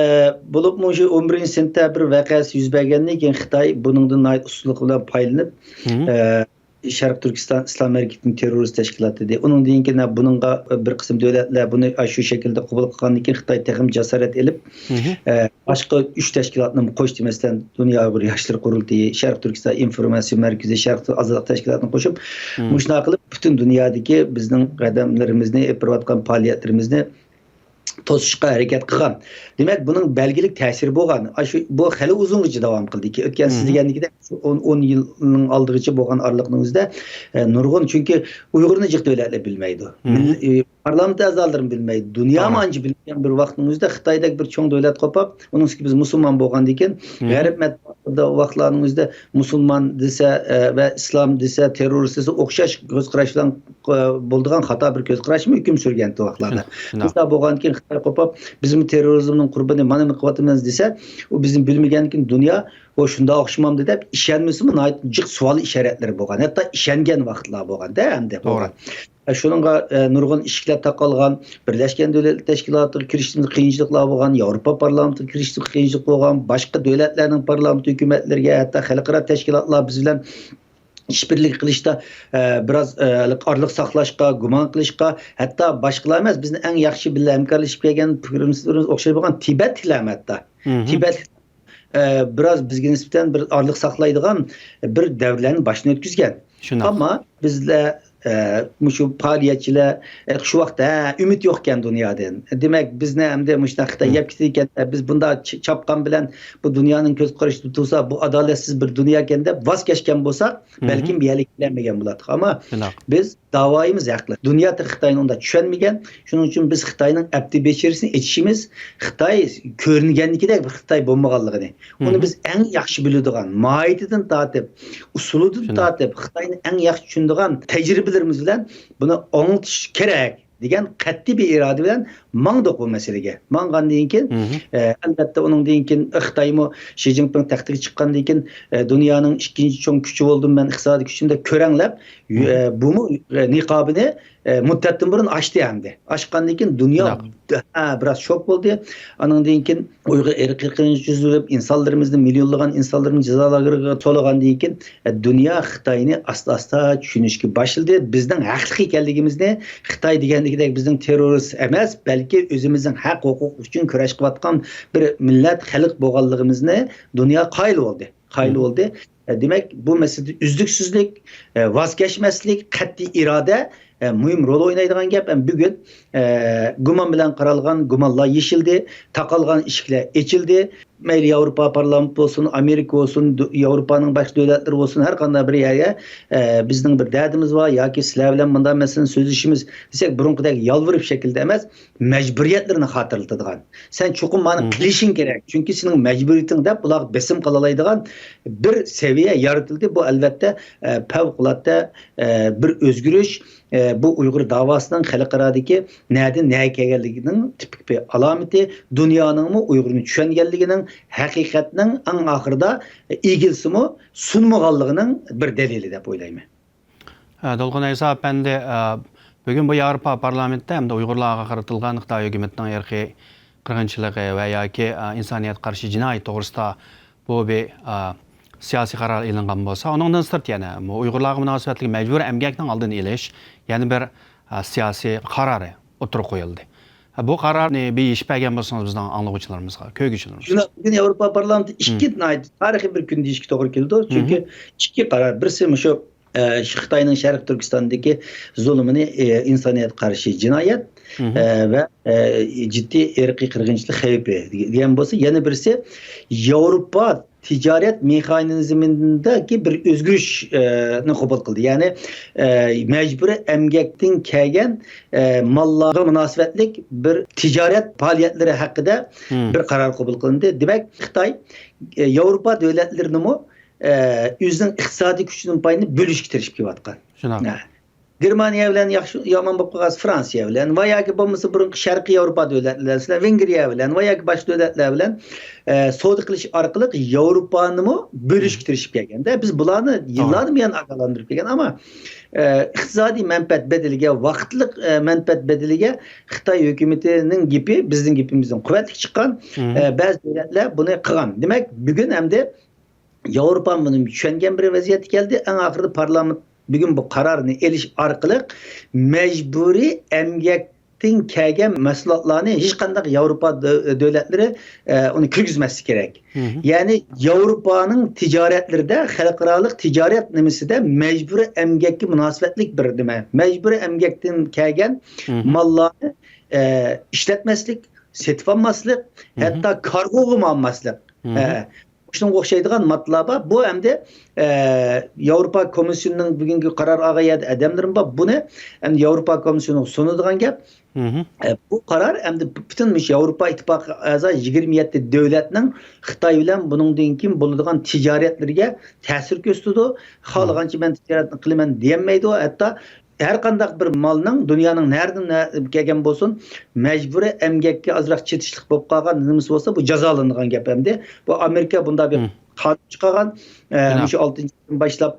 بولۇپمۇ شۇ ئون بىرىنچى سېنتەبىر ۋەقەسى يۈز بەرگەندىن كېيىن خىتاي بۇنىڭدىن ناھايىتى ئۇستىلىق بىلەن پايدىلىنىپ، ئە، شەرقىي تۈركىستان ئىسلام ھەرىكىتىنى تېررورىست تەشكىلات دېدى. ئۇنىڭدىن كېيىن بۇنىڭغا بىر قىسىم دۆلەتلەر بۇنى شۇ شەكىلدە قوبۇل قىلغاندىن كېيىن خىتاي تېخىمۇ جاسارەت ئېلىپ، ئە، باشقا ئۈچ تەشكىلاتنىمۇ قوشتى. مەسىلەن، دۇنيا ئۇيغۇر ياشلىرى قۇرۇلتىيى، شەرقىي تۈركىستان ئىنفورماتسىيە مەركىزى، شەرقىي ئازادلىق تەشكىلاتىنى قوشۇپ، مۇشۇنداق قىلىپ پۈتۈن دۇنيادىكى بىزنىڭ قەدەملىرىمىزنى، ئېلىپ بېرىۋاتقان پائالىيەتلىرىمىزنى توسۇشقا ھەرىكەت قىلغان. دېمەك، بۇنىڭ بەلگىلىك تەسىرى بولغان. ئاشۇ، بۇ خېلى ئۇزۇنغىچە داۋام قىلدى. ئۆتكەن سىز دېگەندىكىدەك، شۇ ئون، ئون يىلنىڭ ئالدىغىچە بولغان ئارىلىقنىڭ ئۆزىدە، ئە، نۇرغۇن، چۈنكى ئۇيغۇرنى جىق دۆلەتلەر بىلمەيدۇ. مىل-، ئى، پارلامېنت ئەزالىرىمۇ بىلمەيدۇ. دۇنيامۇ ئانچە بىلمىگەن بىر ۋاقىتنىڭ ئۆزىدە خىتايدەك بىر چوڭ دۆلەت قوپاپ، ئۇنىڭ ئۈستىگە بىز مۇسۇلمان بولغاندىن كېيىن، غەرب مەتبۇئاتلىرىدا ۋاقىتلارنىڭ ئۆزىدە مۇسۇلمان دېسە، ئە، ۋە ئىسلام دېسە، تېررورىست دېسە ئوخشاش كۆز قاراش بىلەن، ئە، بولىدىغان خاتا بىر كۆز قاراشمۇ ھۆكۈم سۈرگەنتى ۋاقىتلاردا. شۇنداق، شۇنداق. مۇشۇنداق بولغاندىن كېيىن خىتاي قوپاپ، بىزمۇ تېررورىزمنىڭ قۇربىنى، مانا نېمە قىلىۋاتىمىز دېسە، ئۇ بىزنى بىلمىگەندىن كېيىن دۇنيا، ئۇ شۇنداق ئوخشىمامدۇ دەپ ئىشەنمىسىمۇ ناھايىتى جىق سوئال ئىشارەتلىرى بولغان. ھەتتا ئىشەنگەن ۋاقىتلار بولغان-دە ئەمدى بولغان. شۇنىڭغا، ئە، نۇرغۇن ئىشىكلەر تاقالغان، بىرلەشكەن دۆلەتلەر تەشكىلاتىغا كىرىشتىمىز قىيىنچىلىقلار بولغان، ياۋروپا پارلامېنتىغا كىرىشتىمىز قىيىنچىلىق بولغان، باشقا دۆلەتلەرنىڭ پارلامېنت ھۆكۈمەتلىرىگە، ھەتتا خەلقئارا تەشكىلاتلار بىز بىلەن ئىشبىرلىك قىلىشتا، ئە، بىراز، ئە، ئارىلىق ساقلاشقا، گۇمان قىلىشقا، ھەتتا باشقىلار ئەمەس، بىزنىڭ ئەڭ ياخشى بىللە ھەمكارلىشىپ كەلگەن پىكىرلىرىمىز ئوخشاش بولغان تىبەتلەرمۇ ھەتتا. تىبەت ئە، بىراز بىزگە نىسبەتەن بىر ئارىلىق ساقلايدىغان بىر دەۋرلەرنى باشتىن ئۆتكۈزگەن. شۇنداق. ئەمما بىزلەر، ئە، مۇشۇ پائالىيەتچىلەر، ئە، شۇ ۋاقىتتا، ھە، ئۈمىد يوقكەن دۇنيادىن. دېمەك، بىزنى ئەمدى مۇشۇنداق خىتاي يەپ كېتىدىكەن، بىز بۇنداق چ-، چاپقان بىلەن بۇ دۇنيانىڭ كۆز قارىشىدا تۇرسا، بۇ ئادالەتسىز بىر دۇنياكەن دەپ ۋاز كەچكەن بولساق، بەلكىم بۇ يەرگە كېلەلمىگەن بولاتتۇق. ئەمما بىز داۋايىمىز ھەقلىق. دۇنيا تېخى خىتاينى ئۇنداق چۈشەنمىگەن. شۇنىڭ ئۈچۈن بىز خىتاينىڭ ئەپتى بېشىرىسىنى ئېچىشىمىز، خىتاي كۆرۈنگەندىكىدەك بىر خىتاي بولمىغانلىقىنى، ئۇنى بىز ئەڭ ياخشى بىلىدىغان، ماھىيىتىدىن تارتىپ، ئۇسۇلىدىن تارتىپ خىتاينى ئەڭ ياخشى چۈشىنىدىغان تەجرىبىلىرىمىز بىلەن بۇنى ئاڭلىتىش كېرەك دېگەن قەتئىي بىر ئىرادە بىلەن ماڭدۇق بۇ مەسىلىگە. ماڭغاندىن كېيىن، ئە، ئەلۋەتتە، ئۇنىڭدىن كېيىن خىتايمۇ شى جىنپىڭ تەختىگە چىققاندىن كېيىن، ئە، دۇنيانىڭ ئىككىنچى چوڭ كۈچى بولدۇم مەن ئىقتىسادىي كۈچۈم دەپ كۆرەڭلەپ، ئە، بۇمۇ، ئە، نىقابىنى، ئە، مۇددەتتىن بۇرۇن ئاچتى ئەمدى. ئاچقاندىن كېيىن دۇنيا، ھە، بىراز شوك بولدى. ئانىڭدىن كېيىن ئۇيغۇر ئىرقىي قىرغىنچىلىقى يۈز بېرىپ، ئىنسانلىرىمىزنى، مىليونلىغان ئىنسانلىرىمىزنى جازا لاگېرىغا سولىغاندىن كېيىن، ئە، دۇنيا خىتاينى ئاستا-ئاستا چۈشىنىشكە باشلىدى. بىزنىڭ ھەقلىق ئىكەنلىكىمىزنى، خىتاي دېگەندىكىدەك بىزنىڭ تېررورىست ئەمەس، بەلكى ئۆزىمىزنىڭ ھەق ھوقۇق ئۈچۈن كۈرەش قىلىۋاتقان بىر مىللەت، خەلق بولغانلىقىمىزنى دۇنيا قايىل بولدى. قايىل بولدى. ئە، دېمەك، بۇ مەسىلىدە ئۈزلۈكسىزلىك، ئە، ۋاز كەچمەسلىك، قەتئىي ئىرادە، ئە، مۇھىم رول ئوينايدىغان گەپ. ئەم، بۈگۈن، ئە، گۇمان بىلەن قارالغان گۇمانلار يېشىلدى، تاقالغان ئىشىكلەر ئېچىلدى. مەيلى ياۋروپا پارلامېنتى بولسۇن، ئامېرىكا بولسۇن، دۇ-، ياۋروپانىڭ باشقا دۆلەتلىرى بولسۇن، ھەر قانداق بىر يەرگە، ئە، بىزنىڭ بىر دەردىمىز بار ياكى سىلەر بىلەن مۇنداق مەسىلىنى سۆزلىشىمىز دېسەك، بۇرۇنقىدەك يالۋۇرۇپ شەكىلدە ئەمەس، مەجبۇرىيەتلىرىنى خاتىرىلىتىدىغان. سەن چوقۇم مانا قىلىشىڭ كېرەك، چۈنكى سېنىڭ مەجبۇرىيىتىڭ دەپ ئۇلارغا بېسىم قىلالايدىغان بىر سەۋىيە يارىتىلدى. بۇ، ئەلۋەتتە، ئە، پەۋقۇلئاددە، ئە، بىر ئۆزگىرىش. ئە، بۇ ئۇيغۇر داۋاسىنىڭ خەلقئارادىكى نەدىن نەگە كەلگەنلىكىنىڭ تىپىك بىر ئالامىتى، دۇنيانىڭمۇ ئۇيغۇرنى چۈشەنگەنلىكىنىڭ، ھەقىقەتنىڭ ئەڭ ئاخىرىدا ئېگىلسىمۇ سۇنمىغانلىقىنىڭ بىر دەلىلى دەپ ئويلايمەن. ھە، دولقۇن ئەيسا ئەپەندى، ئە، بۈگۈن بۇ ياۋروپا پارلامېنتىدا ھەمدە ئۇيغۇرلارغا قارىتىلغان خىتاي ھۆكۈمىتىنىڭ ئىرقىي قىرغىنچىلىقى ۋە ياكى، ئە، ئىنسانىيەتكە قارشى جىنايەت توغرىسىدا بۇ بىر، ئە، سىياسىي قارار ئېلىنغان بولسا، ئۇنىڭدىن سىرت يەنە بۇ ئۇيغۇرلارغا مۇناسىۋەتلىك مەجبۇرىي ئەمگەكنىڭ ئالدىنى ئېلىش يەنە بىر، ئە، سىياسىي قارارى ئوتتۇرىغا قويۇلدى. ھە، بۇ قارارنى بىر يېشىپ بەرگەن بولسىڭىز بىزنىڭ ئاڭلىغۇچىلىرىمىزغا، كۆرگۈچىلىرىمىزغا. شۇنداق، بۈگۈن ياۋروپا پارلامېنتى ئىككى ناھايىتى تارىخىي بىر كۈن دېيىشكە توغرا كېلىدۇ. چۈنكى ئىككى قارار، بىرسى مۇشۇ، ئە، شۇ خىتاينىڭ شەرقىي تۈركىستاندىكى زۇلۇمىنى، ئە، ئىنسانىيەتكە قارشى جىنايەت، ئە، ۋە، ئە، جىددىي ئىرقىي قىرغىنچىلىق خەۋپى دېگەن بولسا، يەنە بىرسى ياۋروپا تىجارەت مېخانىزمىدىكى بىر ئۆزگىرىشنى قوبۇل قىلدى. يەنى، ئە، مەجبۇرىي ئەمگەكتىن كەلگەن، ئە، ماللارغا مۇناسىۋەتلىك بىر تىجارەت پائالىيەتلىرى ھەققىدە بىر قارار قوبۇل قىلىندى. دېمەك، خىتاي، ئە، ياۋروپا دۆلەتلىرىنىمۇ، ئە، ئۆزىنىڭ ئىقتىسادىي كۈچىدىن پايدىلىنىپ بۆلۈشكە تىرىشىپ كېلىۋاتقان. شۇنداق. ئە، گېرمانىيە بىلەن ياخشى، يامان بولۇپ قالغان فرانسىيە بىلەن ۋە ياكى بولمىسا بۇرۇنقى شەرقىي ياۋروپا دۆلەتلىرى بىلەن، ۋېنگرىيە بىلەن ۋە ياكى باشقا دۆلەتلەر بىلەن، ئە، سودا قىلىش ئارقىلىق ياۋروپانىمۇ بۆلۈشكە تىرىشىپ كەلگەندە، بىز بۇلارنى يىللاردىن بۇيان ئاگاھلاندۇرۇپ كەلگەن. ئەمما، ئە، ئىقتىسادىي مەنپەئەت بەدىلىگە، ۋاقىتلىق، ئە، مەنپەئەت بەدىلىگە خىتاي ھۆكۈمىتىنىڭ گېپى بىزنىڭ گېپىمىزدىن قۇۋۋەتلىك چىققان. ئە، بەزى دۆلەتلەر بۇنى قىلغان. دېمەك، بۈگۈن ئەمدى ياۋروپا بۇنى چۈشەنگەن بىر ۋەزىيەتكە كەلدى. ئەڭ ئاخىرىدا پارلامېنت بۈگۈن بۇ قارارنى ئېلىش ئارقىلىق مەجبۇرىي ئەمگەكتىن كەلگەن مەھسۇلاتلارنى ھېچقانداق ياۋروپا دۆ-، دۆلەتلىرى، ئە، ئۇنى كىرگۈزمەسلىكى كېرەك. يەنى ياۋروپانىڭ تىجارەتلىرىدە، خەلقئارالىق تىجارەت نېمىسىدە مەجبۇرىي ئەمگەككە مۇناسىۋەتلىك بىر نېمە، مەجبۇرىي ئەمگەكتىن كەلگەن ماللارنى، ئە، ئىشلەتمەسلىك، سېتىۋالماسلىق، ھەتتا كارگوغىمۇ ئالماسلىق. ئە، شۇنىڭغا ئوخشايدىغان ماددىلار بار. بۇ ئەمدى، ئە، ياۋروپا كومىسسىيونىنىڭ بۈگۈنكى قارار ئالغان يەردە ئادەملىرىمۇ بار. بۇنى ئەمدى ياۋروپا كومىسسىيونىغا سۇنىدىغان گەپ. ئە، بۇ قارار ئەمدى پۈتۈن مۇشۇ ياۋروپا ئىتتىپاقىغا ئەزا يىگىرمە يەتتە دۆلەتنىڭ خىتاي بىلەن بۇنىڭدىن كېيىن بولىدىغان تىجارەتلىرىگە تەسىر كۆرسىتىدۇ. خالىغانچە مەن تىجارەتنى قىلىمەن دېيەلمەيدۇ. ھەتتا ھەر قانداق بىر مالنىڭ دۇنيانىڭ نەرىدىن نە-، كەلگەن بولسۇن، مەجبۇرىي ئەمگەككە ئازراق چېتىشلىق بولۇپ قالغان نېمىسى بولسا، بۇ جازالىنىدىغان گەپ ئەمدى. بۇ ئامېرىكا بۇنداق بىر قانۇن چىقارغان، ئە، مۇشۇ ئالتىنچى ئايدىن باشلاپ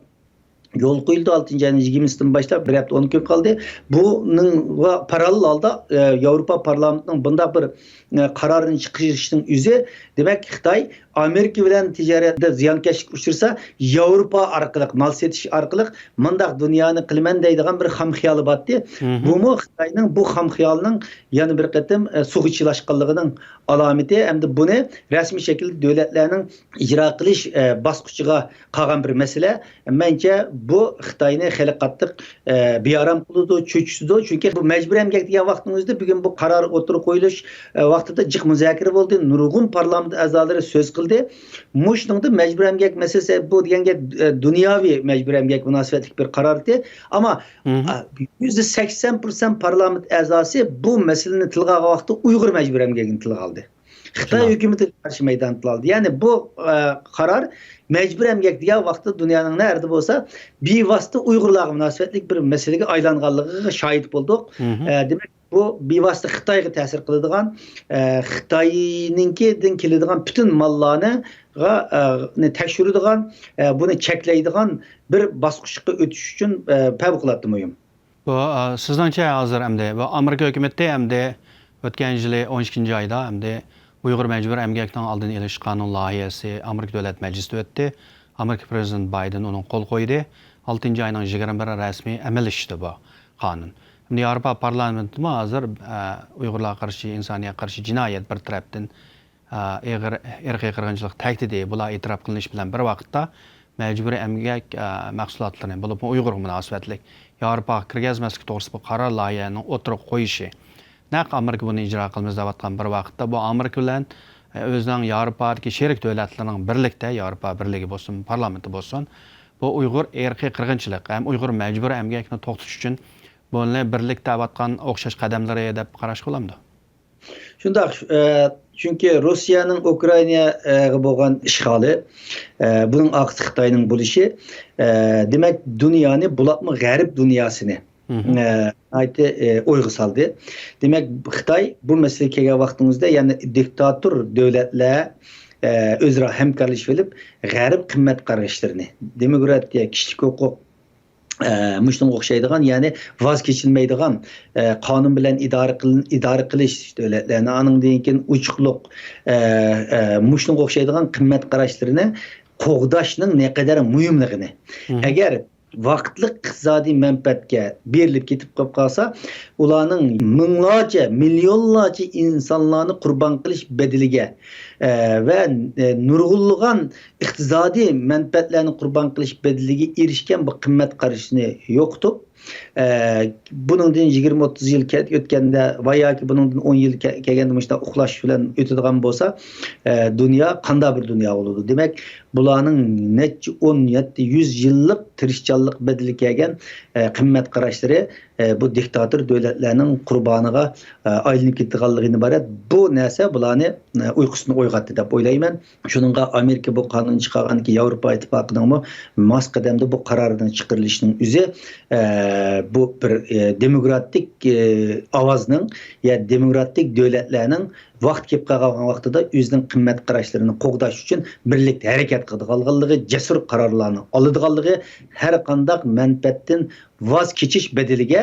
يولغا قويۇلدى. ئالتىنچى ئاينىڭ يىگىرمىسىدىن باشلاپ بىر ھەپتە ئون كۈن قالدى. بۇنىڭغا پاراللېل ھالدا، ئە، ياۋروپا پارلامېنتىنىڭ بۇنداق بىر، ئە، قارارنى چىقىرىشنىڭ ئۆزى، دېمەك، خىتاي ئامېرىكا بىلەن تىجارەتتە زىيانكەشلىككە ئۇچرىسا، ياۋروپا ئارقىلىق، مال سېتىش ئارقىلىق مۇنداق دۇنيانى قىلىمەن دەيدىغان بىر خام خىيالى بارتتى. بۇمۇ خىتاينىڭ بۇ خام خىيالىنىڭ يەنە بىر قېتىم، ئە، سۇغا چىلاشقانلىقىنىڭ ئالامىتى ھەمدە بۇنى رەسمىي شەكىلدە دۆلەتلەرنىڭ ئىجرا قىلىش، ئە، باسقۇچىغا قالغان بىر مەسىلە. مەنچە بۇ خىتاينى خېلى قاتتىق، ئە، بىئارام قىلىدۇ، چۆچۈتىدۇ. چۈنكى بۇ مەجبۇرىي ئەمگەك دېگەن ۋاقىتنىڭ ئۆزىدە بۈگۈن بۇ قارار ئوتتۇرىغا قويۇلۇش، ئە، ۋاقتىدا جىق مۇزاكىرە بولدى. نۇرغۇن پارلامېنت ئەزالىرى سۆز قىلدى. مۇشۇنىڭدا مەجبۇرىي ئەمگەك مەسىلىسى بۇ دېگەن گەپ، ئە، دۇنياۋى مەجبۇرىي ئەمگەك مۇناسىۋەتلىك بىر قارار ئىدى. ئەمما، ئە، يۈزدە سەكسەن پىرسەنت پارلامېنت ئەزاسى بۇ مەسىلىنى تىلغا ئالغان ۋاقىتتا ئۇيغۇر مەجبۇرىي ئەمگىكىنى تىلغا ئالدى. خىتاي ھۆكۈمىتىگە قارشى مەيدانغا تىلغا ئالدى. يەنى بۇ، ئە، قارار مەجبۇرىي ئەمگەك دېگەن ۋاقىتتا دۇنيانىڭ نەرىدە بولسا بىۋاسىتە ئۇيغۇرلارغا مۇناسىۋەتلىك بىر مەسىلىگە ئايلانغانلىقىغا شاھىت بولدۇق. ئە، دېمەك، بۇ بىۋاسىتە خىتايغا تەسىر قىلىدىغان، ئە، خىتاينىڭكىدىن كېلىدىغان پۈتۈن ماللارنىغا، ئە، نى تەكشۈرىدىغان، ئە، بۇنى چەكلەيدىغان بىر باسقۇچقا ئۆتۈش ئۈچۈن، ئە، پەۋقۇلئاددە مۇھىم. بۇ، ئا، سىزنىڭچە ھازىر ئەمدى بۇ ئامېرىكا ھۆكۈمىتى ئەمدى ئۆتكەن يىلى ئون ئىككىنچى ئايدا ئەمدى ئۇيغۇر مەجبۇرىي ئەمگەكنىڭ ئالدىنى ئېلىش قانۇن لايىھەسى ئامېرىكا دۆلەت مەجلىسىدە ئۆتتى. ئامېرىكا پىرېزىدېنتى بايدېن ئۇنىڭغا قول قويدى. ئالتىنچى ئاينىڭ يىگىرمە بىرى رەسمىي ئەمەلىيلىشتى بۇ قانۇن. ئەمدى ياۋروپا پارلامېنتىمۇ ھازىر، ئا، ئۇيغۇرلارغا قارشى ئىنسانىيەتكە قارشى جىنايەت بىر تەرەپتىن ئا، ئېغىر ئىرقىي قىرغىنچىلىق تەھدىتى بۇلار ئېتىراپ قىلىنىش بىلەن بىر ۋاقىتتا، مەجبۇرىي ئەمگەك، ئا، مەھسۇلاتلىرىنى، بولۇپمۇ ئۇيغۇرغا مۇناسىۋەتلىك ياۋروپاغا كىرگۈزمەسلىك توغرىسىدا بۇ قارار لايىھەنىڭ ئوتتۇرىغا قويۇشى، نەق ئامېرىكا بۇنى ئىجرا قىلىمىز دەۋاتقان بىر ۋاقىتتا، بۇ ئامېرىكا بىلەن، ئە، ئۆزىنىڭ ياۋروپادىكى شېرىك دۆلەتلىرىنىڭ بىرلىكتە، ياۋروپا بىرلىكى بولسۇن، پارلامېنتى بولسۇن، بۇ ئۇيغۇر ئىرقىي قىرغىنچىلىق ھەم ئۇيغۇر مەجبۇرىي ئەمگەكنى توختىتىش ئۈچۈن بۇنى بىرلىكتە ئەۋاتقان ئوخشاش قەدەملىرى دەپ قاراشقا بولامدۇ؟ شۇنداق، ئە، چۈنكى روسىيەنىڭ ئۇكرائىناغا بولغان ئىشغالى، ئە، بۇنىڭ ئارقىسى خىتاينىڭ بولۇشى، ئە، دېمەك، دۇنيانى، بولۇپمۇ غەرب دۇنياسىنى، مھم. ئە، ناھايىتى، ئە، ئويغا سالدى. دېمەك، خىتاي بۇ مەسىلىگە كەلگەن ۋاقتىمىزدا يەنە دىكتاتور دۆلەتلەر، ئە، ئۆزئارا ھەمكارلىشىۋېلىپ، غەرب قىممەت قاراشلىرىنى، دېموكراتىيە، كىشىلىك ھوقۇق، ئە، مۇشۇنىڭغا ئوخشايدىغان، يەنى ۋاز كېچىلمەيدىغان، ئە، قانۇن بىلەن ئىدارە قىل-، ئىدارە قىلىش دۆلەتلەرنى، ئانىڭدىن كېيىن ئوچۇقلۇق، ئە، ئە، مۇشۇنىڭغا ئوخشايدىغان قىممەت قاراشلىرىنى قوغداشنىڭ نەقەدەر مۇھىملىقىنى، مھم. ئەگەر ۋاقىتلىق ئىقتىسادىي مەنپەئەتكە بېرىلىپ كېتىپ قېلىپ قالسا، ئۇلارنىڭ مىڭلارچە، مىليونلارچە ئىنسانلارنى قۇربان قىلىش بەدىلىگە، ئە، ۋە، ئە، نۇرغۇنلىغان ئىقتىسادىي مەنپەئەتلەرنى قۇربان قىلىش بەدىلىگە ئېرىشكەن بۇ قىممەت قارىشىنى يوقىتىپ، ئە، بۇنىڭدىن يىگىرمە، ئوتتۇز يىل كە-، ئۆتكەندە ۋە ياكى بۇنىڭدىن ئون يىل كە-، كەلگەندە مۇشۇنداق ئۇخلاش بىلەن ئۆتىدىغان بولسا، ئە، دۇنيا قانداق بىر دۇنيا بولىدۇ؟ دېمەك، بۇلارنىڭ نەچچە ئون، نەچچە يۈز يىللىق تىرىشچانلىق بەدىلى كەلگەن، ئە، قىممەت قاراشلىرى، ئە، بۇ دىكتاتور دۆلەتلەرنىڭ قۇربانىغا، ئە، ئايلىنىپ كېتىدىغانلىقىدىن ئىبارەت. بۇ نەرسە بۇلارنى، ئە، ئۇيقۇسىدىن ئويغاتتى دەپ ئويلايمەن. شۇنىڭغا ئامېرىكا بۇ قانۇن چىقارغاندىكىن، ياۋروپا ئىتتىپاقىنىڭمۇ ماس قەدەمدە بۇ قارارنىڭ چىقىرىلىشىنىڭ ئۆزى، ئە، بۇ بىر، ئە، دېموكراتىك، ئە، ئاۋازنىڭ يا دېموكراتىك دۆلەتلەرنىڭ ۋاقتى كېلىپ قالغان ۋاقتىدا ئۆزىنىڭ قىممەت قاراشلىرىنى قوغداش ئۈچۈن بىرلىكتە ھەرىكەت قىلىدىغانلىقى، جەسۇر قارارلارنى ئالىدىغانلىقى، ھەر قانداق مەنپەئەتتىن ۋاز كېچىش بەدىلىگە،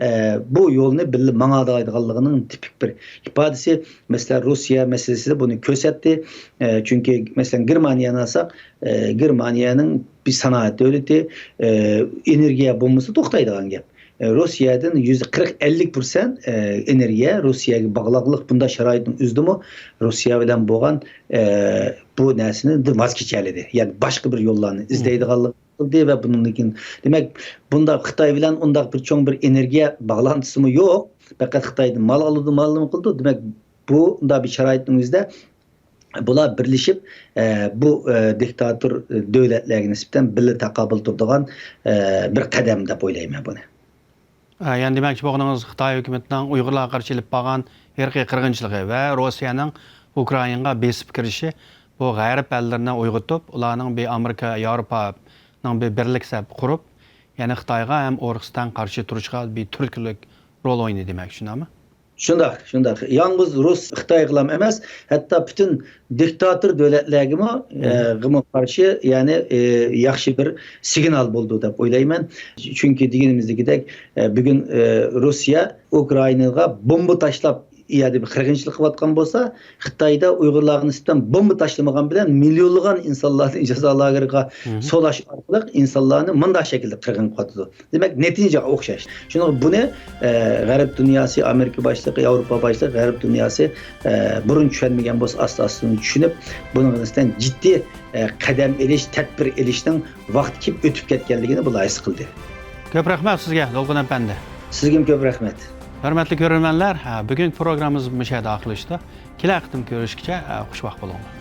ئە، بۇ يولنى بىللە ماڭالايدىغانلىقىنىڭ تىپىك بىر ئىپادىسى. مەسىلەن، روسىيە مەسىلىسىدە بۇنى كۆرسەتتى. ئە، چۈنكى، مەسىلەن، گېرمانىيەنى ئالساق، ئە، گېرمانىيەنىڭ بىر سانائەت دۆلىتى، ئە، ئېنېرگىيە بولمىسا توختايدىغان گەپ. ئە، روسىيەدىن يۈزدە قىرىق، ئەللىك پىرسەنت، ئە، ئېنېرگىيە روسىيەگە باغلىقلىق. بۇنداق شارائىتنىڭ ئۆزىدىمۇ روسىيە بىلەن بولغان، ئە، بۇ نەرسىنى ۋاز كېچەلىدى. يەنى باشقا بىر يوللارنى ئىزدەيدىغانلىق قىلدى ۋە بۇنىڭدىن كېيىن، دېمەك، بۇنداق خىتاي بىلەن ئۇنداق بىر چوڭ بىر ئېنېرگىيە باغلانتىسىمۇ يوق. پەقەت خىتايدىن مال ئالىدۇ، مال نېمە قىلىدۇ. دېمەك، بۇ، بۇنداق بىر شارائىتنىڭ ئۆزىدە بۇلار بىرلىشىپ، ئە، بۇ، ئە، دىكتاتور دۆلەتلەرگە نىسبەتەن بىللە تاقابىل تۇرىدىغان، ئە، بىر قەدەم دەپ ئويلايمەن بۇنى. ئە، يەنى دېمەكچى بولغىنىڭىز، خىتاي ھۆكۈمىتىنىڭ ئۇيغۇرلارغا قارشى ئېلىپ بارغان ئىرقىي قىرغىنچىلىقى ۋە روسىيەنىڭ ئۇكرائىناغا بېسىپ كىرىشى بۇ غەرب ئەللىرىنى ئويغىتىپ، ئۇلارنىڭ بىر ئامېرىكا، ياۋروپانىڭ بىر بىرلىك سەپ قۇرۇپ، يەنى خىتايغا ھەم ئورۇسىستانغا قارشى تۇرۇشقا بىر تۈرتكىلىك رول ئوينىدى دېمەكچى، شۇنداقمۇ؟ شۇنداق، شۇنداق. يالغۇز رۇس، خىتايغىلام ئەمەس، ھەتتا پۈتۈن دىكتاتور دۆلەتلەرگىمۇ، مم. ئە، غىمۇ قارشى، يەنى، ئە، ياخشى بىر سىگنال بولدى دەپ ئويلايمەن. چۈنكى دېگىنىمىزدىكىدەك، ئە، بۈگۈن، ئە، روسىيە ئۇكرائىناغا بومبا تاشلاپ، ئۇ يەردە بىر قىرغىنچىلىق قىلىۋاتقان بولسا، خىتايدا ئۇيغۇرلارغا نىسبەتەن بومبا تاشلىمىغان بىلەن مىليونلىغان ئىنسانلارنى جازا لاگېرىغا مم. سولاش ئارقىلىق ئىنسانلارنى مۇنداق شەكىلدە قىرغىن قىلىۋاتىدۇ. دېمەك، نەتىجە ئوخشاش. شۇنىڭغا بۇنى، ئە، غەرب دۇنياسى، ئامېرىكا باشلىقى، ياۋروپا باشلىقى، غەرب دۇنياسى، ئە، بۇرۇن چۈشەنمىگەن بولسا، ئاستا-ئاستىدىن چۈشىنىپ، بۇنىڭغا نىسبەتەن جىددىي، ئە، قەدەم ئېلىش، تەدبىر ئېلىشنىڭ ۋاقتى كېلىپ ئۆتۈپ كەتكەنلىكىنى بۇلار ھېس قىلدى. كۆپ رەھمەت سىزگە، دولقۇن ئەپەندى. سىزگىمۇ كۆپ رەھمەت. ھۆرمەتلىك كۆرۈرمەنلەر، ھە، بۈگۈنكى پروگراممىمىز مۇشۇ يەردە ئاخىرلىشىدۇ. كېلەر قېتىم كۆرۈشكىچە، ھە، خۇشۋاق بولۇڭلار.